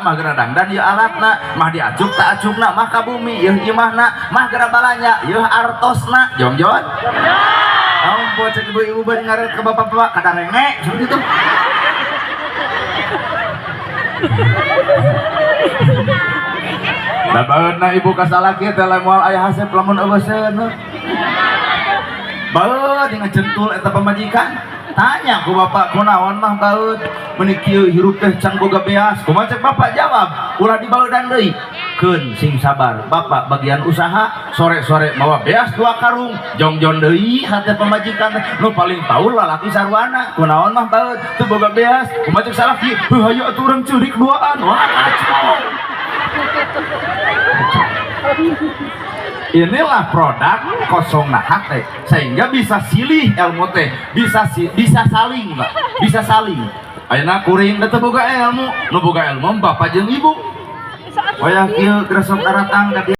mah geura dangdan ieu alatna, mah diacuk tak acukna, mah ka bumi ieu imahna, mah geura balanja ieu artosna. Jongjon. Ampun, cek ibu-ibu bari ngaret ke bapak-bapak kadarenge seperti itu. Da baeudna ibu ka salaki teh moal aya hasep lamun eueuh seuneu. Baeud ngacentul eta pamajikan. Tanya ku bapak, kunaon mah baeud? Meuni kieu hirup teh can boga beas. Kumaha cek bapak jawab, ulah dibaeudan deui. Keun sing sabar, bapak bagian usaha sore-sore mawa beas 2 karung, jongjon deui hate pamajikan teh. Nu paling tahu lalaki sarwana, kunaon mah baeud teu boga beas. Kumaha cek salaki, heuh hayu atuh urang ceurik duaan. Wah, kacau. Inilah produk kosong hate sehingga bisa silih ilmu teh, bisa bisa saling, Pak, bisa saling. Ayeuna kuring teh boga ilmu, nu boga ilmu bapak jeung ibu. Wayah kieu gresok daratang ka dieu.